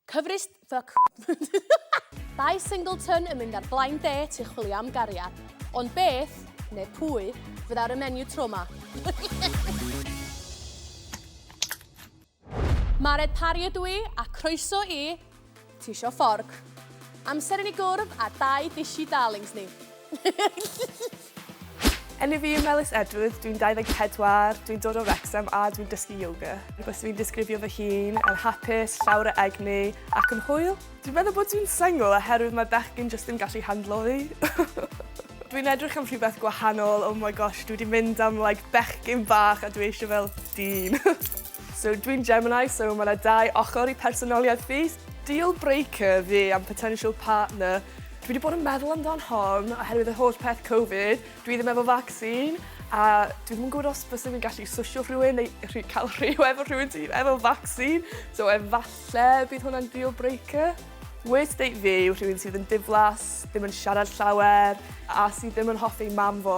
Cyfres... Fuck. Dau singleton yn mynd ar blind date i chwilio am gariad. Ond beth, neu pwy, fydd ar y menu tro 'ma? Mared Parry ydw i, a croeso i Tisio Fforc. Amser i ni gwrdd â dau dishy darlings ni. Enw fi yw Melys Edwards, dwi'n 24, dwi'n dod o Wrecsam a dwi'n dysgu yoga. Byswn i'n disgrifio fy hun yn hapus, llawer o egni ac yn hwyl. Dwi'n meddwl bod dwi'n sengl oherwydd mae bechgyn jyst ddim gallu handlo fi. Dwi'n edrych am rhywbeth gwahanol, oh my gosh, dwi wedi mynd am like bechgyn bach a dwi eisiau fel dyn. So dwi'n Gemini, so mae yna dau ochr i personoliaeth fi. Deal breaker fi am potential partner. Dwi wedi bod yn meddwl amdan hon oherwydd y holl peth Covid. Dwi ddim efo vaccine a dwi ddim yn gwybod os fyswn i'n gallu swsio rhywun neu rhy, cael rhyw efo rhywun sydd efo vaccine. So efallai bydd hwnna'n deal breaker. Worst date fi yw rhywun sydd yn diflas, ddim yn siarad llawer a sydd ddim yn hoffi mam fo.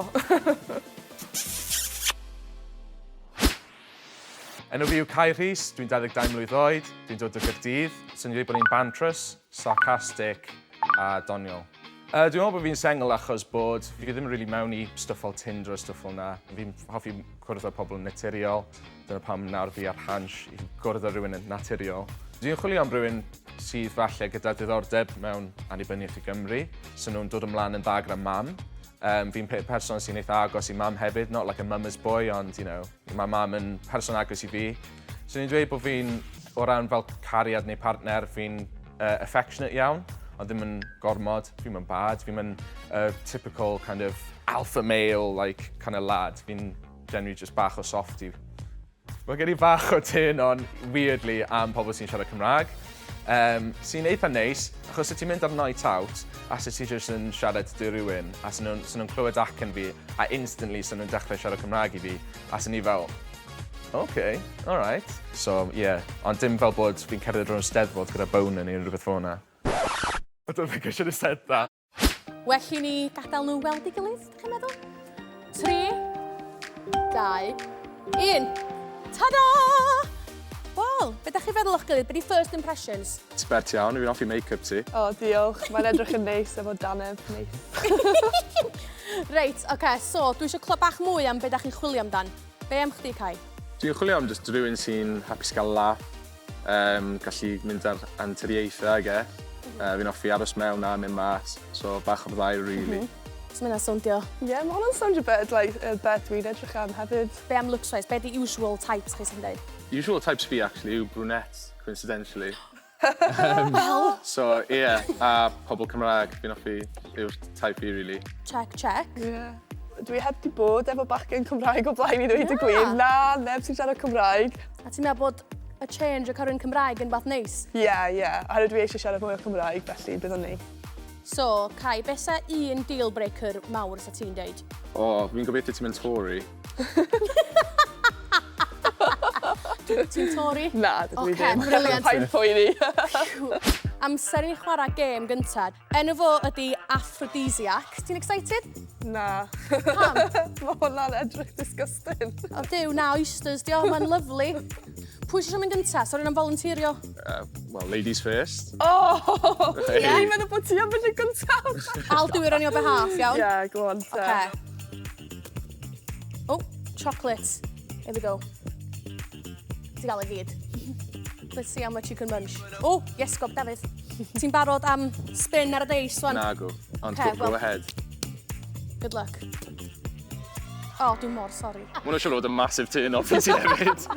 Enw fi yw Cai Rhys, dwi'n 22 mlwydd oed, dwi'n dod o Gaerdydd. Swn i'n dweud bod ni'n bantrous, sarcastic a doniol. Uh, dwi'n meddwl bod fi'n sengl achos bod fi ddim really mewn i stwff fel Tinder a stwff fel 'na. Fi'n hoffi cwrdd â pobl yn naturiol. Dyna pam nawr fi ar Hansh i gwrdd â rhywun yn naturiol. Dwi'n chwilio am rhywun sydd falle gyda diddordeb mewn annibyniaeth i Gymru, so nhw'n dod ymlaen yn dda gyda mam. Um, fi'n person sy'n eitha agos i mam hefyd, not like a mama's boy, ond, you know, mae mam yn person agos i fi. So ni'n dweud bod fi'n, o ran fel cariad neu partner, fi'n affectionate iawn, ond ddim yn gormod, fi'n mynd bad, fi'n mynd typical kind of alpha male, like, kind of lad. Fi'n generally just bach o softie. Mae gen i bach o turn on, weirdly, am pobl sy'n siarad Cymraeg. Um, sy'n eitha neis, achos os ti'n mynd ar night out, a sut ti jyst yn siarad dy rhywun, a sy'n nhw'n sy nhw clywed acen fi, a instantly sy'n nhw'n dechrau siarad Cymraeg i fi, a sy'n ni fel, OK, alright. So, yeah, ond dim fel bod fi'n cerdded rhwng steddfod gyda boner neu rhywbeth fel yna. I don't think I should have said that. Well i ni gadael nhw weld ei gilydd, ydych chi'n meddwl? 3, 2, 1. Ta-da! Wel, be ydych chi'n feddwl o'ch gilydd? Be di first impressions? Ti'n bert iawn, fi'n hoffi make-up ti. O, oh, diolch. Mae'n edrych yn neis efo dannedd neis. Reit, oce, okay, so dwi eisiau clywed bach mwy am be ydych chi'n chwilio amdan. Be am chdi, Kai? Dwi'n chwilio am just rhywun sy'n hapus gael laugh, Um, gallu mynd ar anturiaethau, I guess. Fi'n hoffi aros mewn a mynd mas, so bach o'r ddau, really. So mae hynna'n sowndio... Ie, yeah, mae hwnna'n sowndio bit like, beth dwi'n edrych am hefyd. Be am looks wise? Be di usual types chi sy'n dweud? Usual types fi, actually, yw brunettes, coincidentally. Wel... So, ie, yeah, a pobl Cymraeg, fi'n hoffi yw'r type fi, really. Check, check. Ie. Yeah. Dwi heb di bod efo bachgen Cymraeg o blaen i ddweud y gwir. Na, neb sy'n siarad Cymraeg. A ti'n meddwl bod y change o cael rhywun Cymraeg yn beth neis? Ie, yeah, ie. Yeah. Oherwydd dwi eisiau siarad mwy o Cymraeg, felly bydd o'n neis. So, Kai, beth sa un deal breaker mawr sa ti'n deud? O, oh, fi'n gobeithio ti'n mynd Tory. Ti'n Tory? Na, dydw i ddim. Oce, brilliant. Paid poeni. Amser i ni chwarae gêm gyntaf. Enw fo ydi Aphrodisiac. Ti'n excited? Na. Pam? Mae hwnna'n edrych disgusting. O Duw, na, oysters, dio, mae'n lyfli. Pwy sy'n mynd gynta? Sori am volunteerio. Well, ladies first. Oh! Hey. Yeah. Ni'n meddwl bod ti am fynd yn gyntaf. I'll do it on your behalf, iawn? Yeah, go on. Te. Okay. Oh, chocolate. Here we go. Ti gael e gyd. Let's see how much you can munch. Oh, yes, gob Dafydd. Ti'n barod am spin ar y deis, wan? Nagw, ond Ocê, go, go wel- ahead. Good luck. Oh, dwi'n mor sori. Mae hwnna siŵr o fod yn massive turn off i ti hefyd.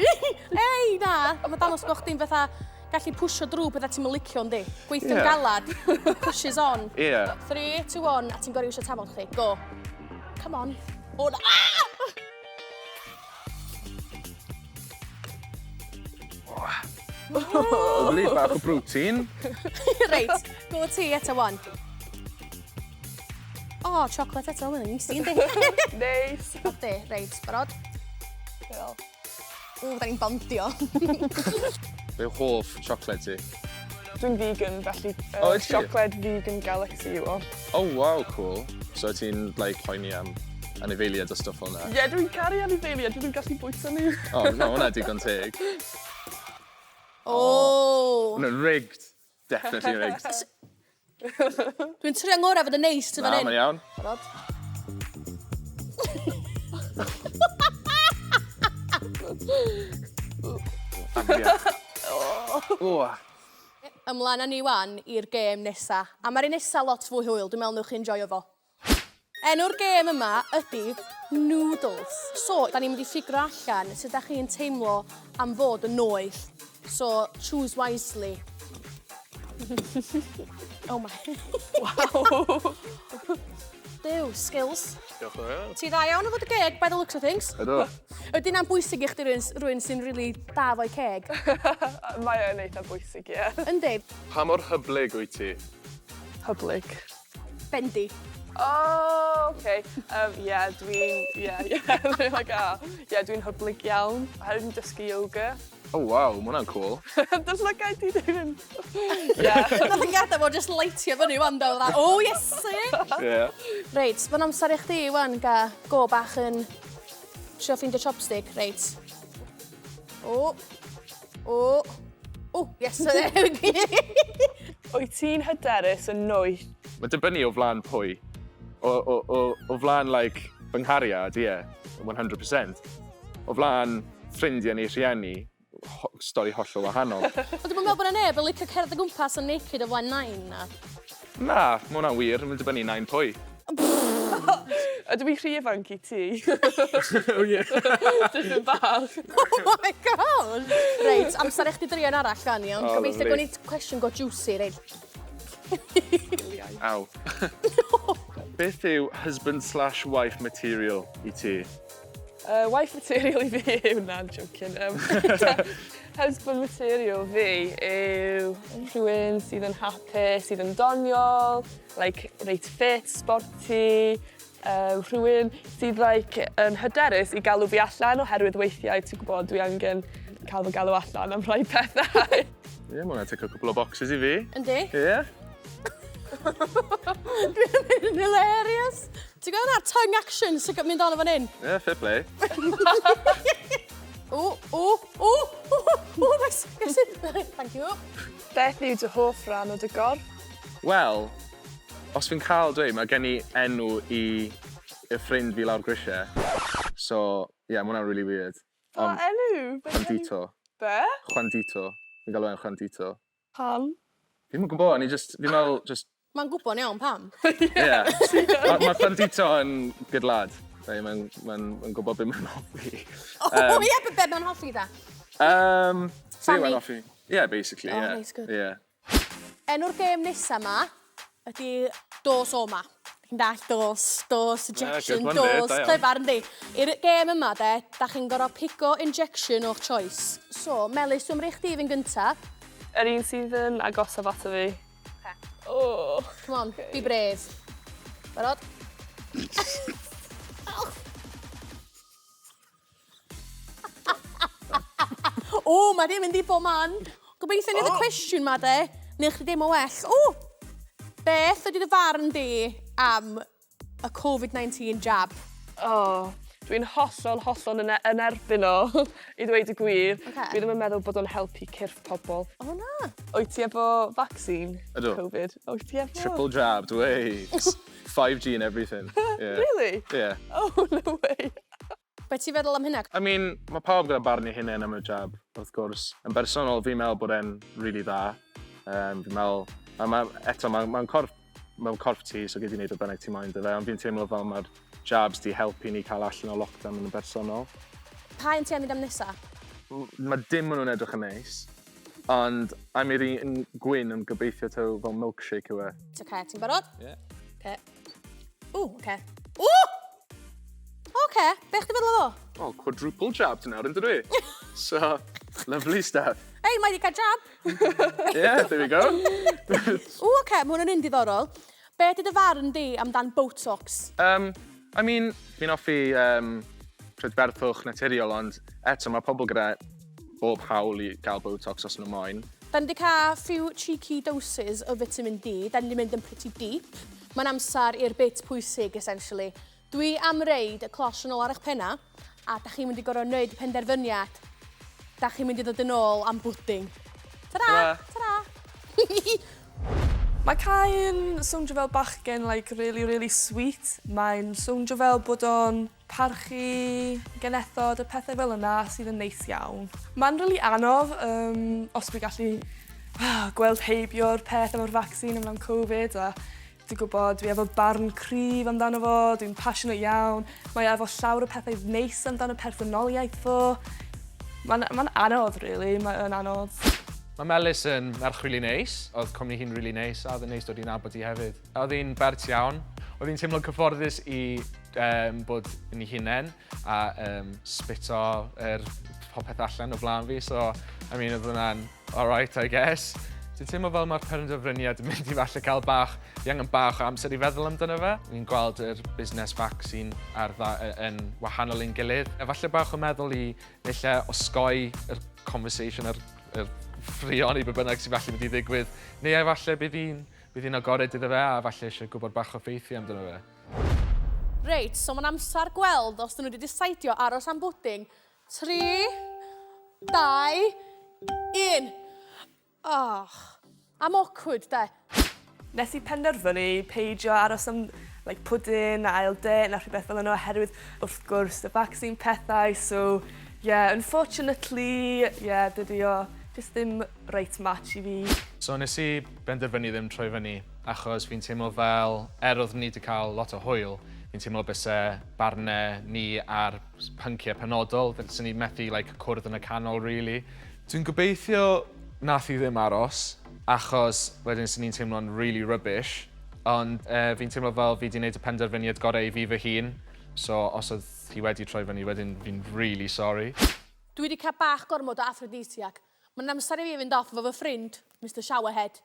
Ei, na! Mae dangos bod chdi'n fatha gallu pwsio drwy bethau ti'n licio, yndi? Gweithio'n Ie. galad, pushes on. Ie. 3, 2, 1, a ti'n gorau iwsio tafod chdi. Go. Come on. O, na. Ah! Lovely, bach o protein. Reit, go ti eto, wan. O, oh, chocolate eto, mae'n easy, yndi? Neis. Yndi, reit, barod? Diolch. O, da ni'n bondio. Be yw hoff chocolate ti? Dwi'n vegan, felly O, wyt ti? siocled vegan galaxy yw o. Oh, wow, cool. So ti'n, like, poeni am anifeiliaid a stwff fel 'na? Ie, dwi'n caru anifeiliaid, dwi ddim gallu bwyta nhw. O, no, hwnna digon teg. O! Hwnna'n rigged. Definitely rigged. Dwi'n trio ngorau fod yn neis ty fan hyn. Na, mae'n iawn. Barod? O. Ymlaen â ni wan i'r gêm nesa. A mae'r un nesa lot fwy hwyl, dwi'n meddwl newch chi enjoio fo. Enw'r gêm yma ydy Noodles. So, da ni'n mynd i ffigro allan sut da chi'n teimlo am fod yn noeth. So, choose wisely. oh my. Wow. Duw, skills. Diolch yn fawr. Ti dda iawn o fod y geg, by the looks of things. Ydw. Ydy hynna'n bwysig i chdi rhywun, rhywun sy'n rili da fo'i ceg? Mae o'n eitha bwysig, ie. Yndi. Pa mor hyblyg wyt ti? Hyblyg. Bendy. Oh, okay. Yeah, dwi'n... Yeah, yeah. Dwi'n like, ah. Yeah, dwi'n hyblyg iawn. Oherwydd dwi'n dysgu yoga. Oh, wow, mae hwnna'n cool. Dy llygaid ti ddim yn... Yeah. Nath yn gadael fo just lightio fyny wan do. Fatha, oh yes! Yeah. Reit, mae'n amser i chdi wan ga go bach yn trio ffeindio chopstick. Reit. O. O. O, yes. Wyt ti'n hyderus yn noeth? Mae'n dibynnu o flaen pwy. O, o, o, o flaen, like, fy nghariad, ie, yeah, 100%. O flaen ffrindiau neu rhieni, ho stori hollol wahanol. Ond dwi'n meddwl bod yna neb yn licio cerdded o gwmpas yn naked o flaen nain na. Na, mae hwnna'n wir, mae'n dibynnu nain pwy. Ydw i rhy ifanc i ti? Oh yeah. Dipyn bach. Oh my god! Reit, amser i chdi drio un arall fan, iawn. Oh, Gobeithio lovely. gwni cwestiwn go juicy, reit. Aw. Beth yw husband slash wife material i ti? Wife material i fi yw... Na, I'm joking. Husband material fi yw rhywun sydd yn hapus, sydd yn doniol, like, reit fit, sporty, rhywun sydd like, yn hyderus i galw fi allan oherwydd weithiau, ti'n gwybod, dwi angen cael fy galw allan am rhai pethau. Ie, yeah, mae hwnna'n ticio cwpl o boxes i fi. Yndi? Ie. Yeah. Dwi'n mynd yn hilarious. Ti'n gweld na'r tongue action sy'n mynd on o fan hyn? Ie, yeah, fair play. O, o, o, o, o, nice, yes, thank you. Beth yw dy hoff ran o dy gorff? Wel, os fi'n cael dweud, mae gen i enw i y ffrind fi lawr grisiau. So, ie, yeah, mae hwnna'n really weird. Pa enw? Be Juandito. Be? Juandito. Fi'n galw e'n Juandito. Pam? Fi'n yn gwybod, ni just, fi'n meddwl, just, Mae'n gwybod iawn pam. ie. Yeah. Mae ma Juandito yn good lad. Mae'n ma ma gwybod beth mae'n hoffi. O, ie, be be mae'n hoffi da? Be Fanny. mae'n hoffi? Yeah, basically, Oh, yeah. nice, good. Yeah. Enw'r gêm nesa ma ydy dos o ma. Chi'n dall dos, dos, injection, good one there, dos, da iawn. clefar yndi. I'r gêm yma de, da chi'n gorfod pigo injection o'ch choice. So, Melys, dwi'n rhoi chdi fi'n gynta. Yr un sydd yn agosaf ato fi. Okay. Oh. Come on, be brave. Barod? O, mae di mynd i bob man. Gobeithio ni y cwestiwn ma de, neu chdi ddim o well. O! Beth ydy dy farn di am y Covid-19 jab? Oh, dwi'n hollol, hollol yn erbyn o, i ddweud y gwir. Ocê. Dwi ddim yn meddwl bod o'n helpu cyrff pobl. O na. Wyt ti efo vaccine? Ydw. Covid? Wyt ti efo? Triple jabbed, way. 5G and everything. Yeah. Really? Yeah. Oh, no way. Be ti'n feddwl am hynna? I mean, mae pawb gyda barn ei hunain am y jab, wrth gwrs. Yn bersonol, fi'n meddwl bod e'n really dda. Fi'n meddwl, a ma, eto, mae'n ma corff, mewn corff ti, so gei di wneud o bynnag ti'n moyn dy fe, ond fi'n teimlo fel mae'r jabs di helpu ni cael allan o lockdown yn y bersonol. Pa un ti am mynd am nesa? Mae dim yn nhw'n edrych yn neis, ond am i'r un gwyn yn gobeithio taw fel milkshake yw e. Oce, ti'n barod? Yeah. Oce. Ww, oce. Ww! Oce, be chdi feddwl o fo? Oh, quadruple jabbed nawr, yn dydw i? So, lovely stuff. Ei, mae di cael jab. Yeah, there we go. Ww, oce, mae hwn yn un diddorol. Be ydy dy farn di amdan Botox? I mean, fi'n hoffi prydferthwch naturiol, ond eto mae pobl gyda bob hawl i gael Botox os nhw moyn. Da ni wedi cael few cheeky doses o vitamin D. Da ni wedi mynd yn pretty deep. Mae'n amser i'r bit pwysig, essentially. Dwi am roid y cloche yn ôl ar eich penna, a da chi'n mynd i gorfod wneud y penderfyniad. Da chi'n mynd i ddod yn ôl am bwding. Ta-ra! Ta-ra. Ta-ra! Mae Kai yn sowndio fel bachgen like really really sweet. Mae'n sowndio fel bod o'n parchu genethod a pethau fel yna sydd yn neis iawn. Mae'n rili anodd um, os dwi'n gallu gweld heibio'r peth efo'r vaccine amdan Covid a Dwi'n gwybod, dwi efo barn cryf amdano fo, dwi'n passionate iawn, mae efo llawer o pethau neis amdano personoliaeth fo. Mae'n ma anodd, really, mae'n anodd. Mae Melys yn merch rili neis, oedd cwmni hi'n rili neis a oedd yn neis dod i nabod hi hefyd. Oedd hi'n bert iawn, oedd hi'n teimlo'n cyfforddus i um, bod yn ei hunain a um, spito yr popeth allan o flaen fi, so I mean, oedd hwnna'n alright, I guess. Dwi'n teimlo fel mae'r penderfyniad yn mynd i falle cael bach, fi angen bach o amser i feddwl amdano fe. Ni'n gweld yr busnes vaccine ar dda, yn wahanol i'n gilydd. A falle bach o meddwl i neu osgoi yr conversation a'r yr ffrio neu be bynnag sy'n falle mynd i ddigwydd. Neu efallai bydd hi'n bydd hi'n agored iddo fe a falle eisiau gwybod bach o ffeithiau amdano fe. Reit, so mae'n amser gweld os dyn nhw wedi decidio aros am bwding. 3, 2, 1. Och, am awkward, de. Nes i penderfynu peidio aros am like, pwdin a ail date na rhywbeth fel yna oherwydd wrth gwrs y vaccine pethau so yeah, unfortunately yeah, dydy o just ddim reit match i fi. So nes i benderfynu ddim troi fyny achos fi'n teimlo fel, er oedd ni wedi cael lot o hwyl, fi'n teimlo byse barnau ni ar pynciau penodol, felly ni methu like, cwrdd yn y canol, really. Dwi'n gobeithio nath hi ddim aros, achos wedyn sy'n ni'n teimlo'n really rubbish, ond fi'n teimlo fel fi wedi gwneud y penderfyniad gorau i fi fy hun, so os oedd hi wedi troi fyny wedyn fi'n really sorry. Dwi wedi cael bach gormod o aphrodisiac. Mae'n amser i fi fynd off efo fy ffrind, Mr Showerhead.